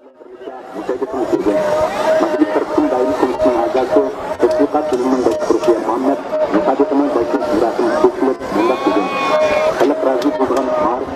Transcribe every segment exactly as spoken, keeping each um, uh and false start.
مۇسابىقىنى سۆزلىدى. مەدەنىيەت تەرەققىي دائىمىي كومىتېتىنىڭ ئەزاسى، تەشۋىقات بۆلۈمىنىڭ باشقۇرۇشى مۇھەممەد مۇسابىقىنىڭ باشلىنىش مەراسىمىنى سۆزلەپ مۇنداق دېدى: خەلق رازى بولىدىغان مائارىپ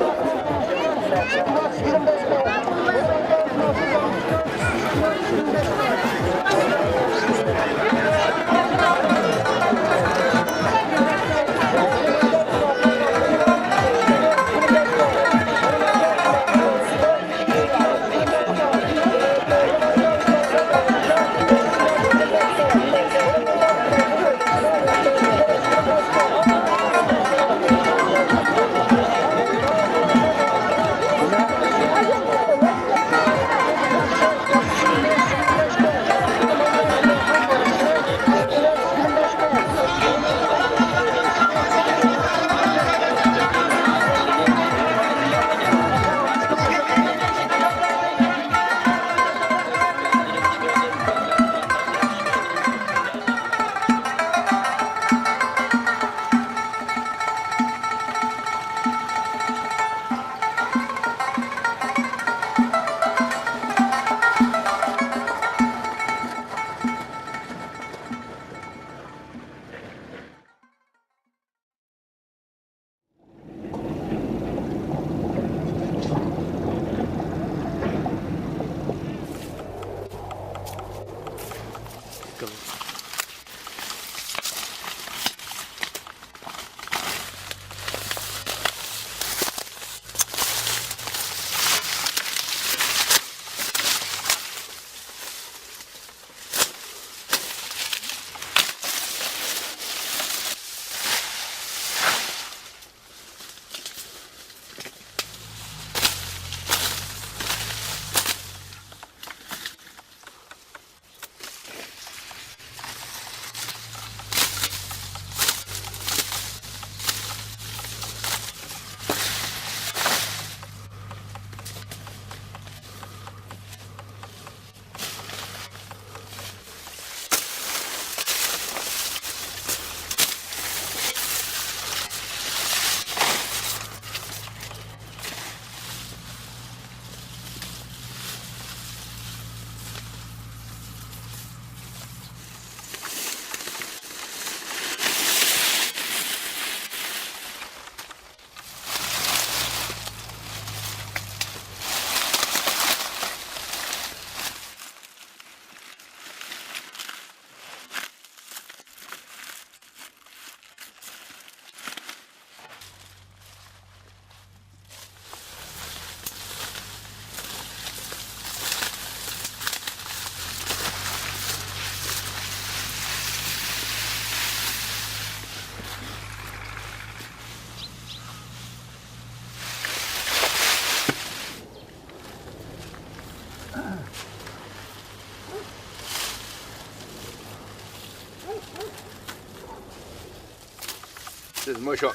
سىز مۇشۇ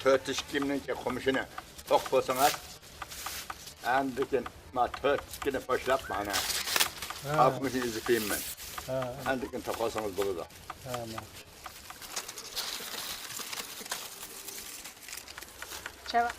تۆت يۈز ئىككى مىڭنىڭكى قومۇشىنى توق بولسىڭىز، ئاندىن كېيىن ما تۆت يۈز ئىككىنى باشلاپ مانا ھە. ئالتمىشنى ئۈزۈپ قويىمەن. ھە. ئاندىن كېيىن توقۇلسىڭىز بولىدۇ. ھە، ماقۇل. چاۋا.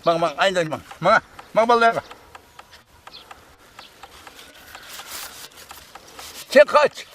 ماڭ، ماڭ، ئايلان، ماڭ. ماڭا، ماڭ، بالىلار. چىق، قاچ.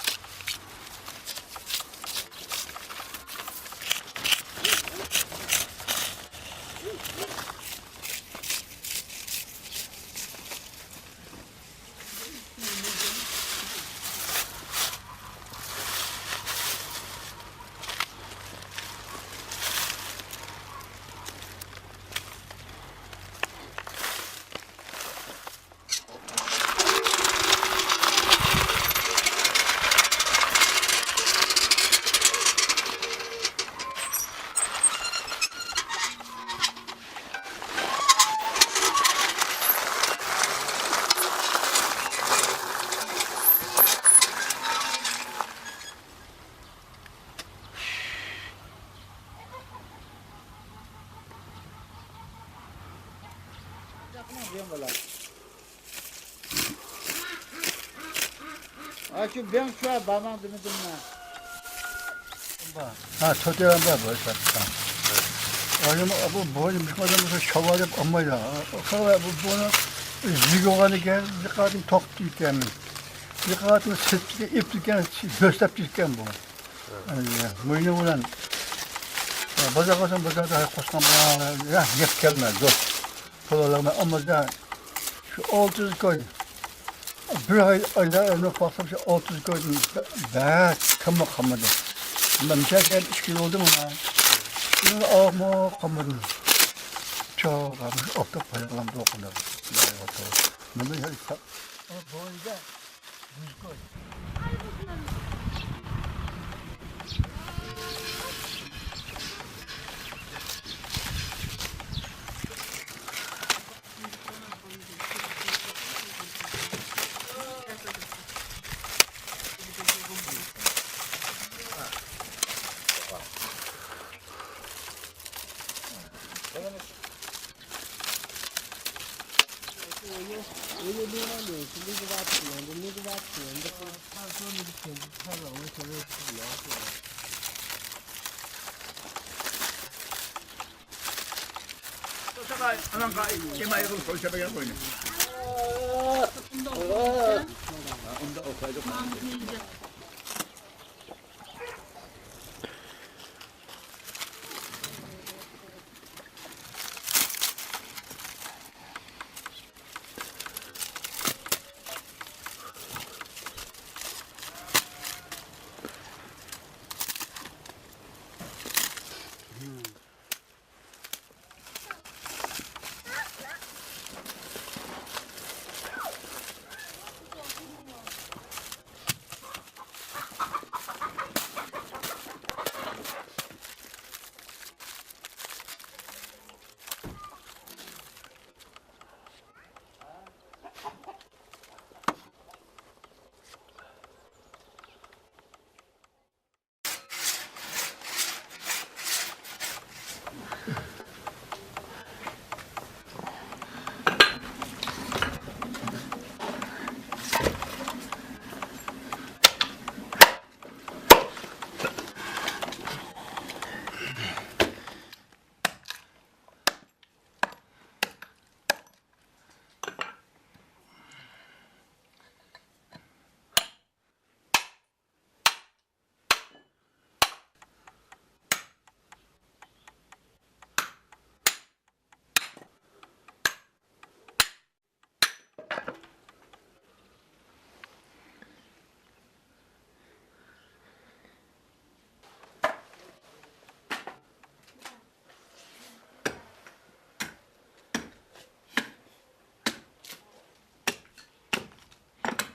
ھا، شۇ بىڭ شۇ بارماڭ دېمىدىممۇ؟ ھا، تۆت ئايلان بار بۇ ئىشلار. ئايلان بۇ، بۇ، بۇ، بۇ شاۋار دەپ ئالمايدۇ. قارا، بۇ، بۇنى يىغىۋالغان ئىكەن، يىقاتىنى توختىتىپ كەلمەي. يىقاتىنى سېتىپ، ئېپتىكەن، بۆسلەپ كەتكەن بۇ. موينى بىلەن بازارغا بارسام، بازاردا قوشقان بىلەن يەپ كەلمەيدۇ. پۇل ئالالماي، ئەمما شۇ ئالتە يۈز كوي. بىر ئاي، ئايدا ئۆمۈر باقسام، شۇ ئالتە يۈز كويدىن بەك كەممۇ قالمىدى. مەن مىشەگە كەلگەن ئۈچ يىل بولدى مانا. ئۈچ يىل ئاۋۇپمۇ قالمىدى. چوغ، ئاپتاپ پايدىلانمىدى ئوقۇلدى. نېمە يا، بويىدا.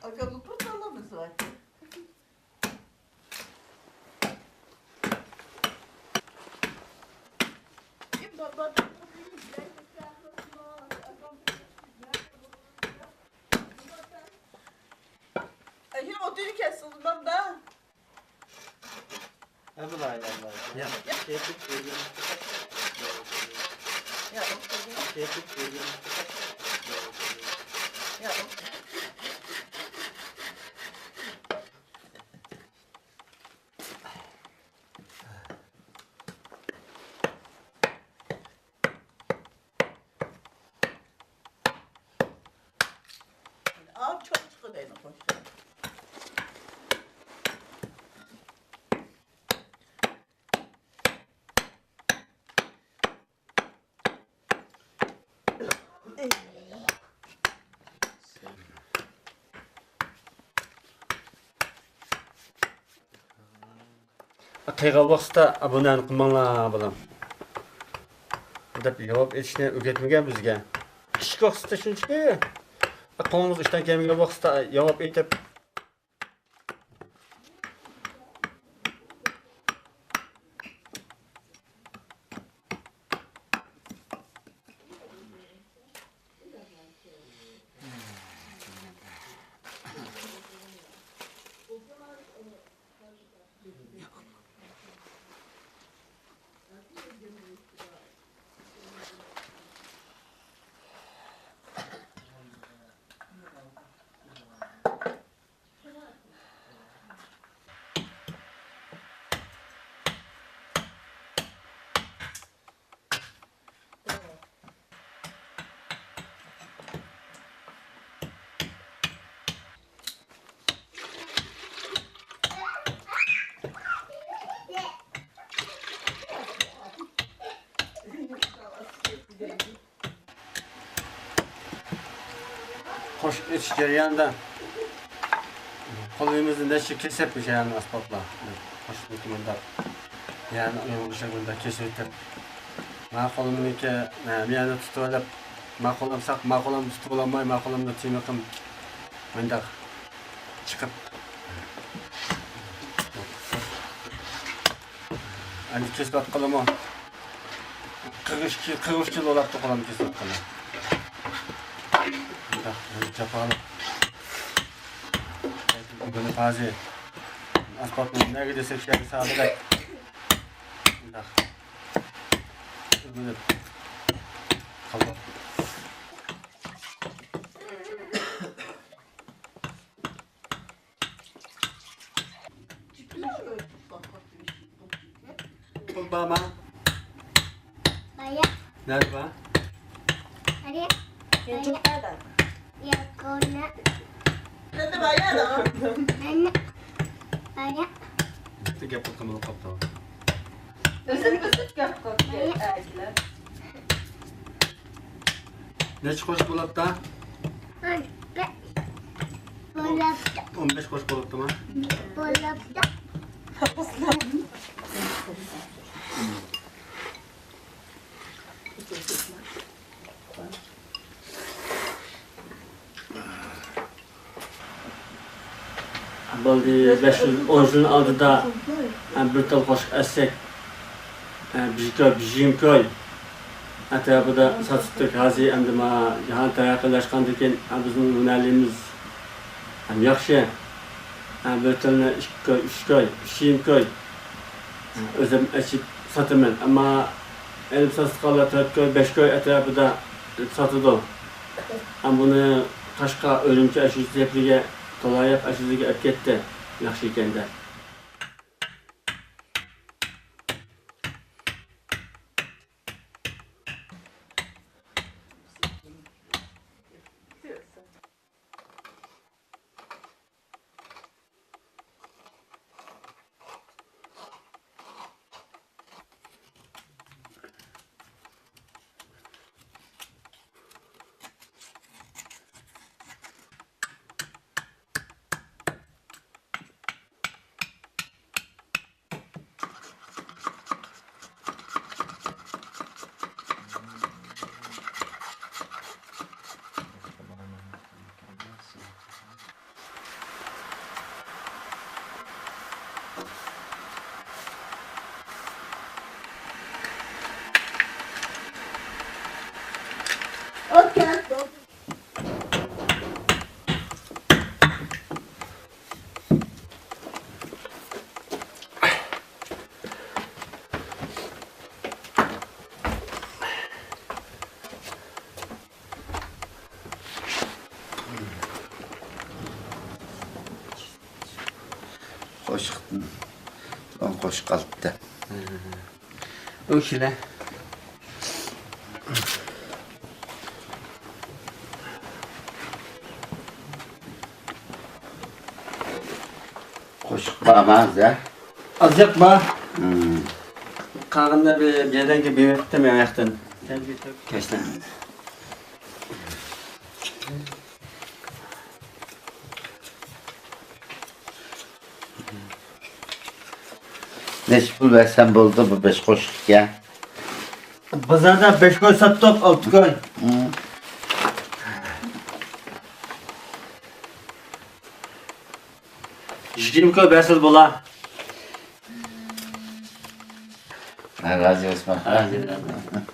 ئاكامنىڭ بىر بالىمىز بار. ئەي، ئوتۇنى كەسسىڭىز، مانا. ھە، بۇلار ئايلانمايدۇ. ياق. ياق. ياق. ئاۋۇ چوڭ چىقىدۇ ئەمدى قوشۇپ. قىيغان ۋاقىتتا بۇ نەرنى قىلماڭلار، بالام، دەپ ياۋاپ ئېيتىشنى ئۆگەتمىگەن بىزگە. ئىشىك ۋاقتىدا شۇنچىكى، قولىمىز ئىشتان كەلمىگەن ۋاقىتتا ياۋاپ ئېيتىپ، قوشۇق ئېتىش جەريانىدا قولىمىزنى نەچچە كېسىپ، يەنى ئاسپاتلار قوشۇقنىڭكى مۇنداق، يەنى ئۇيغۇرچە مۇنداق كېسىۋېتىپ، ما قولۇمنىڭكى، مە-، مەيەنى تۇتۇۋېلىپ، ما قولۇم ساق، ما قولۇم تۇتۇۋالالماي، ما قولۇمنى تىيمىقىم مۇنداق چىقىپ. ئەمدى كېسىۋاتقىلىمۇ قىرىق ئىككى، قىرىق ئۈچ يىل بولاپتۇ قولۇم كېسىۋاتقىلى. مۇنداق جاپالىق. بۇنى ھازىر ئاسپاتنى نەگە دېسەك شەھەر سادىدەك. مۇنداق. بۇنى قالدۇق. پۇل بارمۇ؟ بايا. نەدە بار؟ ئارىيا. يانچۇقلاردا. ياقۇنە. نەدە بايا؟ نەنە. بايا. بىتتە گەپ قىلىپ قالمىدىم قاپتۇ. ئۆزۈم ئۆزۈم گەپ قىلىپ ئەجىلەر. نەچچە قوشۇق بولاپتۇ؟ ئون بەش. بولاپتۇ. ئون بەش قوشۇق بولاپتۇما؟ بولاپتۇ. بولدى، بەش يىل، ئون يىلنىڭ ئالدىدا، ھە، بىر تال قوشۇق ئەتسەك، ھە، بىر كوي، بىر يېرىم كوي ئەتراپىدا ساتاتتۇق. ھازىر ئەمدى ما جاھان تەرەققىيلاشقاندىن كېيىن، ھە، بىزنىڭ ھۈنەرلىرىمىز ھەم ياخشى. ھە، بىر تالنى ئىككى كوي، ئۈچ كوي، ئۈچ يېرىم كوي، ھە، ئۆزۈم ئېچىپ ساتىمەن. ئەمما ئېلىپ ساتىدىغانلار تۆت كوي، بەش كوي ئەتراپىدا ئېلىپ ساتىدۇ. ھەم بۇنى تاشقا ئۈرۈمچى ئاشۇ يەرلىرىگە، تالاياق ئاشۇ يەرلىرىگە ئەپ كەتتى. ياخشى ئىكەن دەپ. قوشۇقتىن ئون قوشۇق ئالتە. ئۇ كىشىلەر. قوشۇق بارمۇ ھازىر؟ ئازراق بار. مم. قالغىنىنى بىر، بىر يەردىن كېيىن بېرىۋەتتىم ياقتىن. كەچتە. نەچچە پۇل بەرسەم بولدى بۇ بەش قوشۇققا؟ بازاردا بەش كوي ساتتۇق، ئالتە كوي. مم. يىگىرمە كوي بەرسىلا بولا. ھە، رازى بولسۇن. رازى بولسۇن.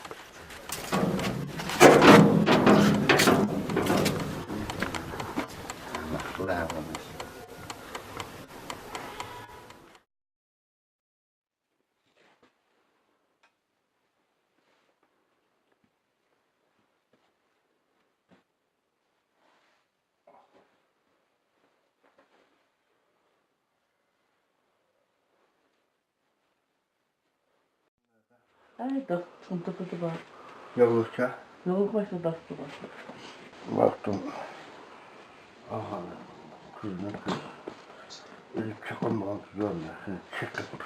ئەي، داس چوڭ تېپىدە بار. ياغلىقچە؟ ياغلىق باشتا داستا بار. ۋاقتىم. ئاھا، كۈزنىڭ كۈز. ئۆزى چاققان بولغان كۈز بار. چېقىپ.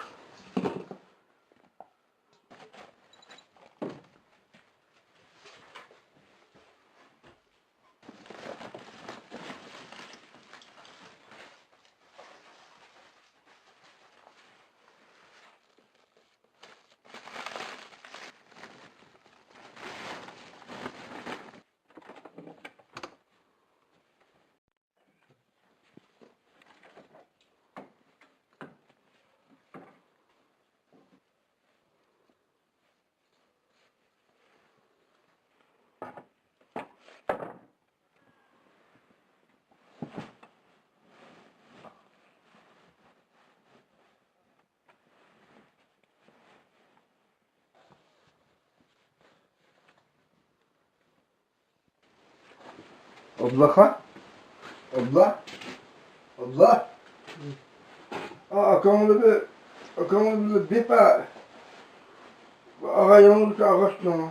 ئابدۇللاخان؟ ئابدۇللا؟ ئابدۇللا؟ ئا، ئاكاڭنى بىر، ئاكاڭنى بىر بېپە. ئاغا يالغۇز ئاغاچنىڭ.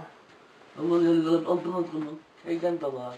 ئاغا يالغۇز ئالتۇن ئالتۇننىڭ. شەيتان تالا.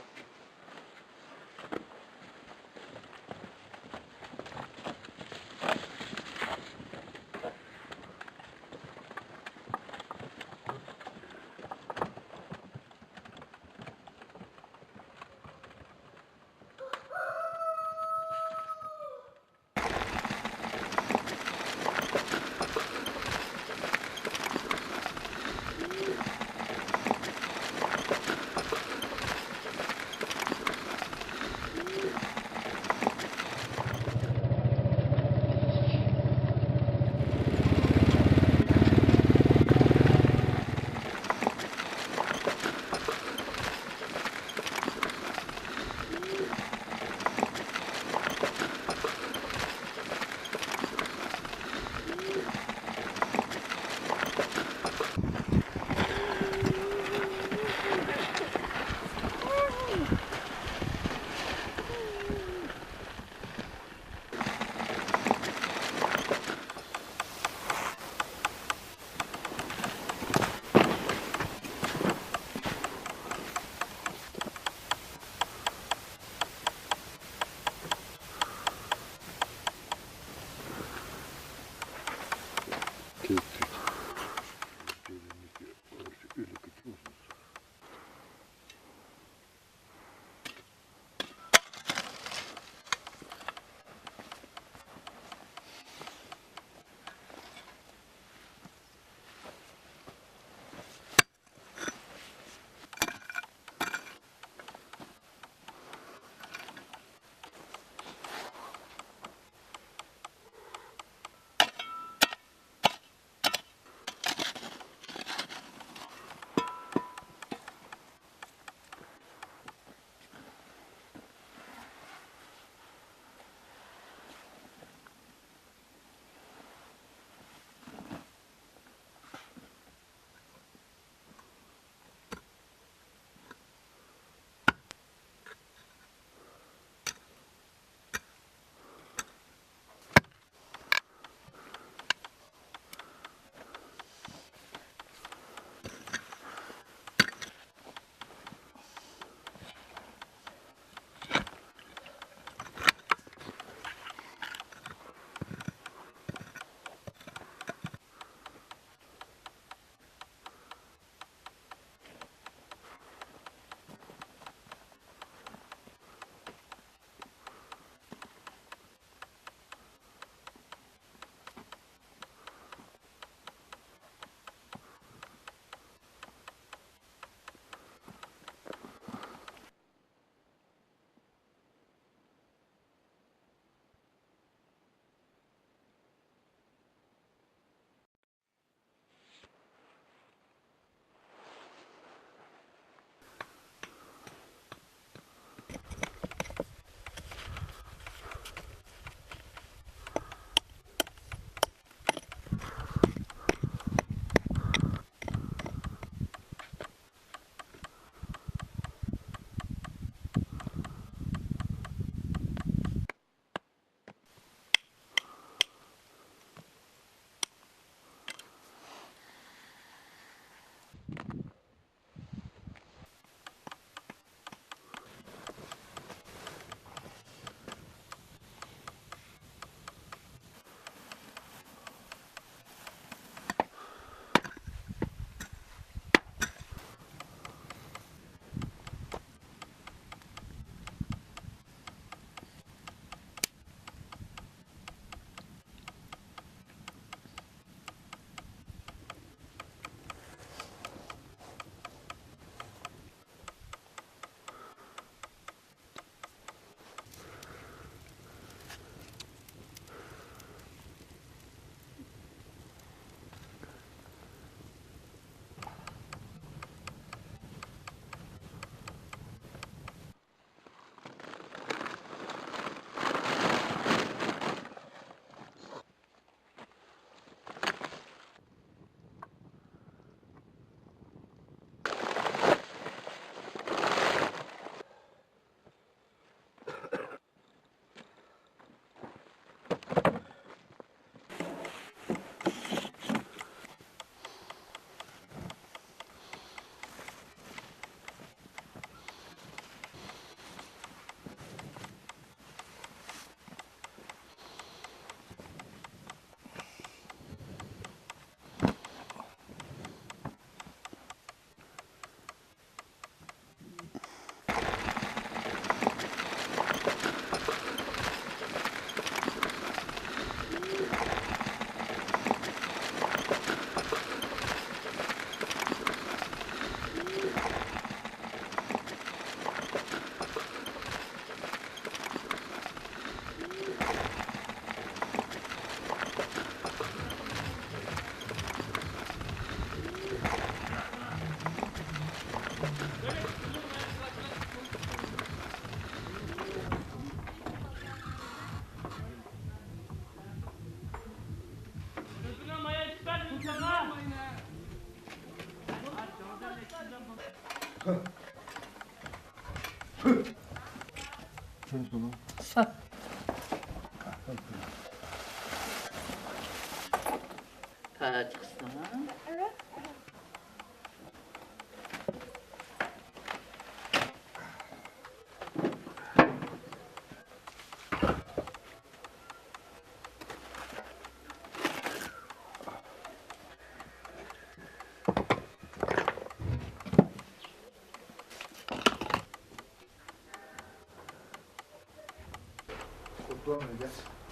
تاجىقىستان.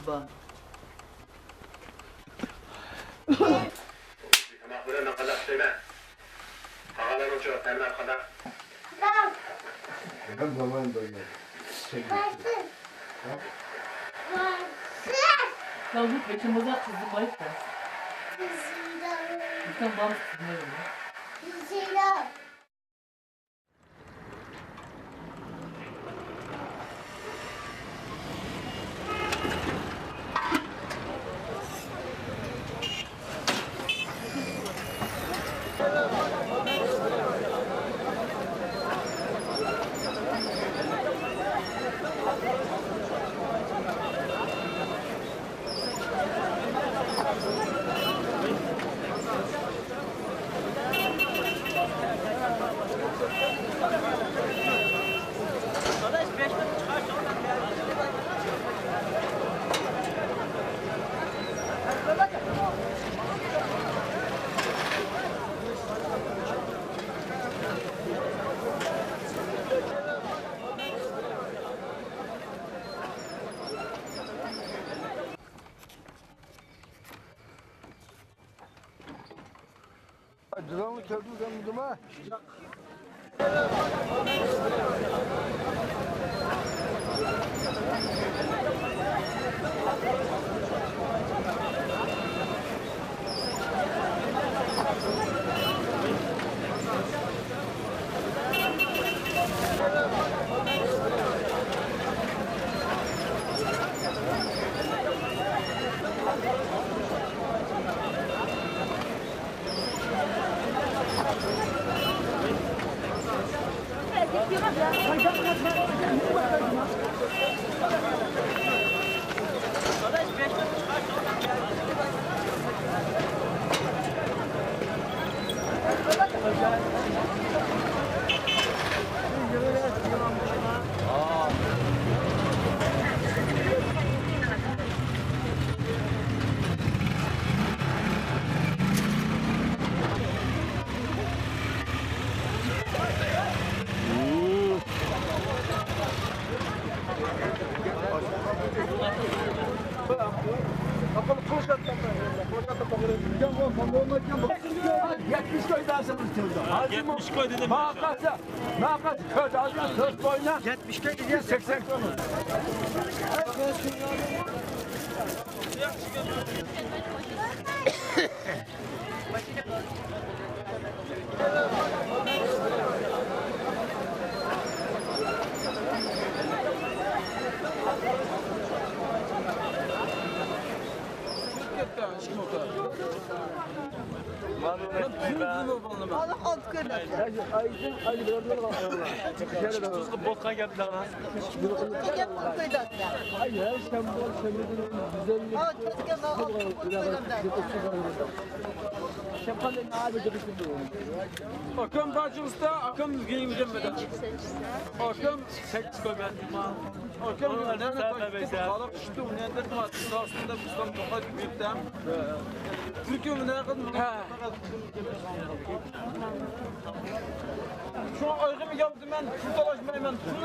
بار. جىلاننى كەلتۈرگەن جۇما. يەتمىش كوي دېدىم. يەتمىش كوي دېدىم. يەتمىش كوي دېدىم. ئاكام تاجىقىستا، ئاكام گېيىمگە مەدەن. ئاكام سەككىز كوي بەردى. ئاكام خەلق چۈشتى، ئۇنى ئەندىرتىم، ئاستىندا بىسلام توقاي بىرتەم. تۈركۈم نەقىد. شۇڭا ئايىغىم ياپتىمەن، پۇل تالاشمايمەن، پۇل